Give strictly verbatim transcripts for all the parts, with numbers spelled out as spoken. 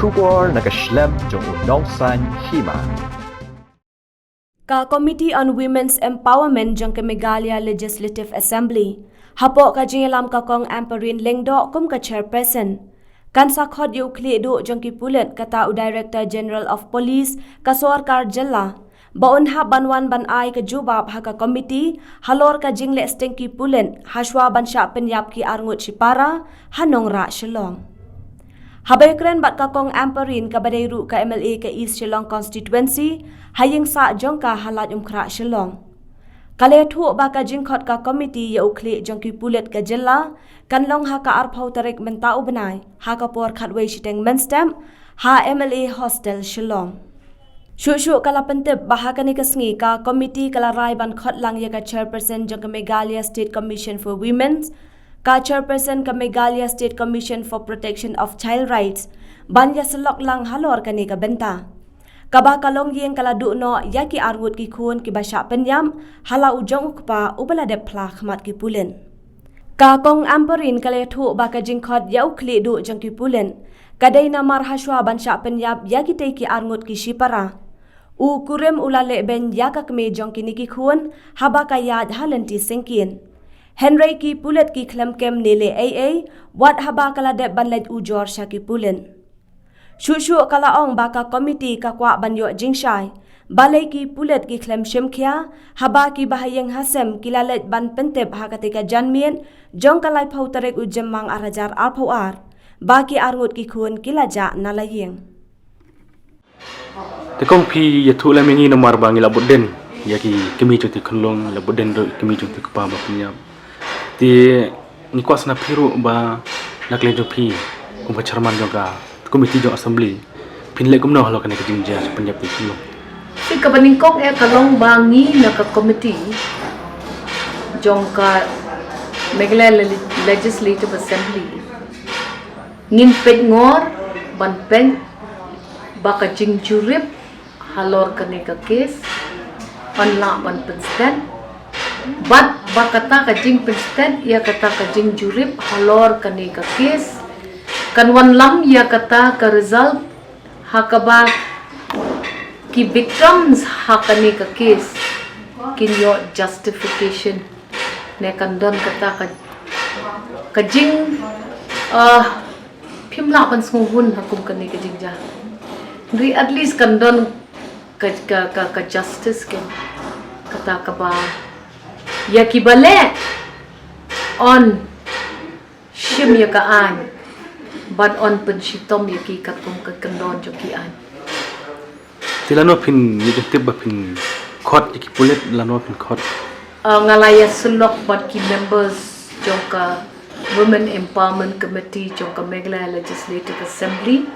Khubor na ka shlem jong u Nongsaiñ Hima. Ka Committee on Women's Empowerment jong ka Meghalaya Legislative Assembly, hapoh ka jingïalam ka Kong Ampareen Lyngdoh kum ka chairperson, kan sa khot ïa u khlieh duh jong ki pulit, kata u Director General of Police ka sorkar jylla, ba un hap ban wan ban ai ka jubab ha ka komiti halor ka jingleh sting ki pulit hashwa ban shah pynïap ki arngut shipara ha Nongrah Shillong. Haba ïakren bad ka Kong Ampareen, kaba dei ruh ka M L A ka East Shillong Constituency, ha ïing sah jong ka ha Laitumkhrah Shillong, ka la ïathuh ba ka jingkhot ka komiti ïa u khlieh jong ki pulit ka jylla kan long ha ka arphew tarik mynta u bnai, ha ka por khatwei shiteng mynstep, ha M L A Hostel Shillong. Shuh shuh ka la pyntip ba ha kane ka sngi ka komiti ka la rai ban khot lang ïa ka chairperson jong ka Meghalaya State Commission for Women, ka chairperson ka Meghalaya State Commission for Protection of Child Rights, ban ïasyllok lang halor kane ka bynta, kaba ka longïing ka la duh noh ïa ki arngut ki khun kiba shah pynïap ha la u jong u kpa uba la dep phla khmat ki pulit. Ka Kong Ampareen ka la ïathuh ba ka jingkhot ïa u khlieh duh jong ki pulit ka dei namar hashwa ban shah pynïap ïa kitei ki arngut ki shipara, u kurim u la leh beiñ ïa ka kmie jong kine ki khun haba ka ïaid ha lynti syngkien. Hynrei ki pulit ki khlem kem ne leh ei ei wat haba ka la dep ban leit ujor sha ki pulit. Shuh shuh ka la ong ba ka komiti ka kwah ban ïoh jingshai balei ki pulit ki khlem shim khia haba ki bahaïing hasem ki la leit ban pyntip ha katei ka janmiet jong ka laiphew tarik u Jymmang ar hajar arphew ar ba ki arngut ki khun ki la jah na la ïing. Te kong, phi ïathuh lem ïa ngi namar ba ngi la bud dien ïa ki kmie jong ki khunlung, la bud dien ruh ki kmie jong ki kpa ba pynïap. Te ngi kwah sngap phi ruh ba na ka liang jong phi kum ka chairman jong ka komiti jong assembly, phin leh kumno halor kane ka jingjia pynïap ki khunlung? Te kaba nyngkong eh ka long ba ngi na ka komiti jong ka Meghalaya Le-, Legislative Assembly ngin peit ngor ban peit ba ka jingjurip halor kane ka case yn lah ban pynstet, bad ba kata ka jingpynstet ïa kata ka jingjurip halor kane ka case kan wanlam ïa kata ka result ha kaba ki victims ha kane ka case kin ïoh justification, ne kan don kata ka, ka jing, ah, phim lah ban sngewhun ha kum kane ka jingjia. Hynrei at least kan don ka, ka, ka, ka justice, kan, kata kaba ïa kiba leh yn shim ïa ka aiñ bad yn pynshitom ïa ki katkum ka kyndon jong ki aiñ. Te lano phin ïoh jingtip ba phin khot ïa ki pulit, lano phin khot? Ah, nga la ïasyllok bad ki members jong ka Women Empowerment Committee jong ka Meghalaya Legislative Assembly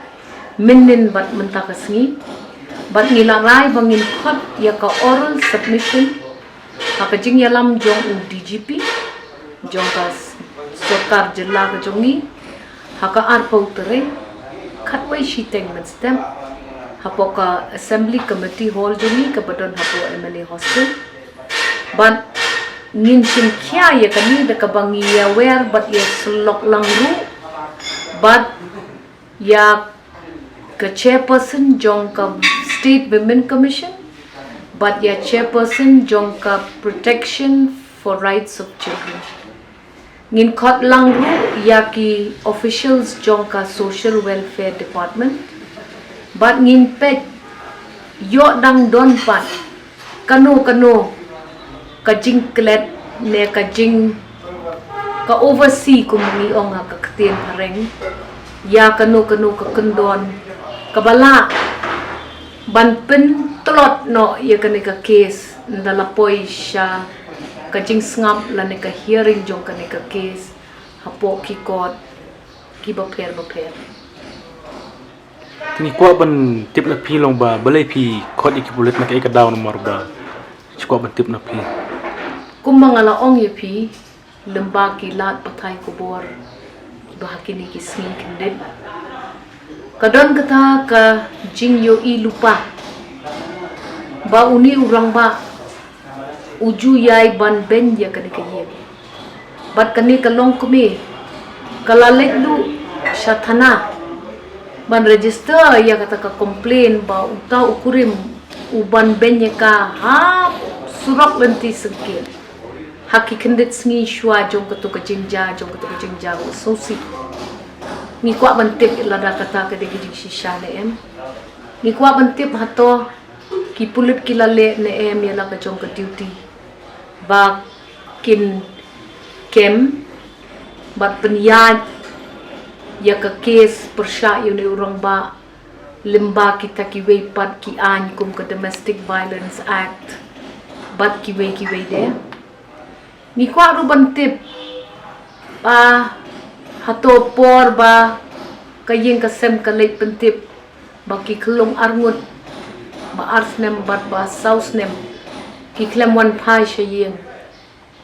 mynhynnin bad mynta ka sngi, bad ngi la rai ba ngin khot ïa ka oral submission ha ka jingïalam jong u D G P jong ka s-, sorkar jylla ka jong ngi ha ka arphew tarik, khatwei shiteng mynstep, hapoh ka Assembly Committee Hall jong ngi kaba don hapoh M L A Hostel. Bad ngin shim khia ïa kane da kaba ngi ïa wer bad ïa syllok lang ruh bad ïa ka chairperson jong ka State Women Commission bad ïa chairperson jong ka Protection for Rights of Children. Ngin khot lang ruh ïa ki officials jong ka Social Welfare Department bad ngin peit ïoh dang don pat kano kano ka jingklet ne ka jing, ka oversee kum ngi ong ha ka ktien phareng, ïa kano kano ka kyndon kaba lah ban pyntlot noh ïa kane ka case ynda la poi sha ka jingsngap lane ka hearing jong kane ka case hapoh ki court kiba pher bapher. Te ngi kwah ban tip na phi long ba balei phi khot ïa ki pulit, na kaei ka daw namar ba ngi kwah ban tip na phi. Kumba nga la ong ïa phi, lyngba ki lad pathai khubor ba ha kine ki sngi khyndiat ka don kata ka jingïohi lypa ba une u rangbah u ju ïai ban beiñ ïa kane ka ïing. Bad kane ka longkmie ka la leit luh sha thana ban register ïa kata ka complaint ba uta u kurim u ban beiñ ïa ka ha surok lynti syngkien ha ki khyndiat sngi shuwa jong katu ka jingjia, jong katu ka jingjia u sngewsih. Ngi kwah ban tip lada kata ka dei ka jingshisha ne em. Ngi kwah ban tip hato ki pulit ki la leh ne em ïa la ka jong ka duty ba kin kem bad pynïaid ïa ka case pyrshah ïa une u rangbah lyngba kita kiwei pat ki aiñ kum ka Domestic Violence Act bad kiwei kiwei de. Ngi kwah ruh ban tip ba hato por ba ka ïing ka sem ka leit pyntip ba ki khyllung arngut ba ar snem bad ba saw snem ki khlem wan phai sha ïing,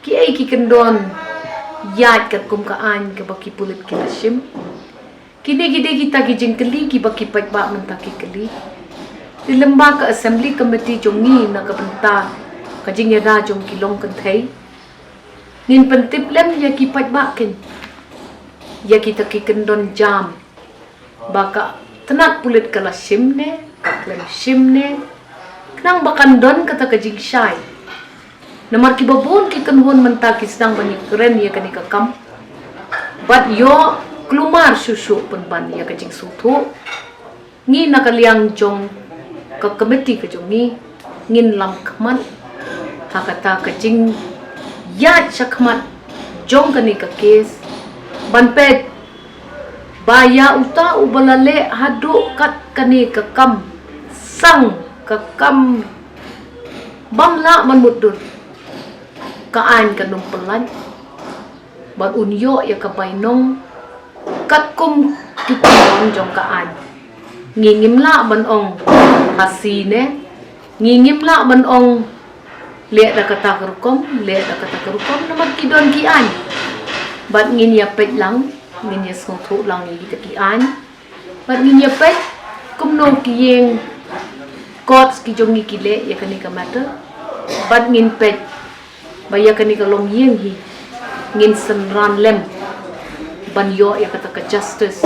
kiei ki kyndon ïaid katkum ka aiñ kaba ki pulit ki la shim? Kine ki dei kita ki jingkylli kiba ki paidbah mynta ki kylli. Te lyngba ka Assembly Committee jong ngi na ka bynta ka jingïada jong ki long kynthei, ngin pyntip lem ïa ki paidbah kin ïa kita ki kyndon jam ba ka tnat pulit ka la shim ne ka khlem shim ne, khnang ba kan don kata ka jingshai. Namar kiba bun ki kynhun mynta ki sdang ban ïakren ïa kane ka kam bad ïoh kulmar shuh shuh pynban ïa ka jingsngewthuh. Ngi na ka liang jong ka committee ka jong ngi ngin lam khmat ha kata ka jingïaid shakhmat jong kane ka case ban peit ba ïa uta uba la leh haduh kat kane ka kam sang ka kam bym lah ban mutdur, ka aiñ kan ym pyllait bad un ïoh ïa ka bainong katkum ki kyndon jong ka aiñ. Ngi ngim lah ban ong phasi ne, ngi ngim lah ban ong leh da kata ka rukom, leh da kata ka rukom, namar ki don ki aiñ. Bad ngin ïa peit lang, ngin ïa sngewthuh lang ïa kita ki aiñ. Bad ngin ïa peit kumno ki ïing courts ki jong ngi ki leh ïa kane ka matter. Bad ngin peit ba ïa kane ka longïing hi ngin synran lem ban ïoh ïa kata ka justice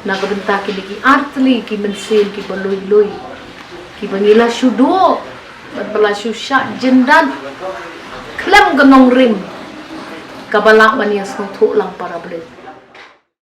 na ka bynta kine ki artylli ki mynsiem kiba lui lui, kiba ngi la shu duh bad ba la shu shah jyndat khlem ka nongrim kaba lah ban ïa sngewthuh lang para briew.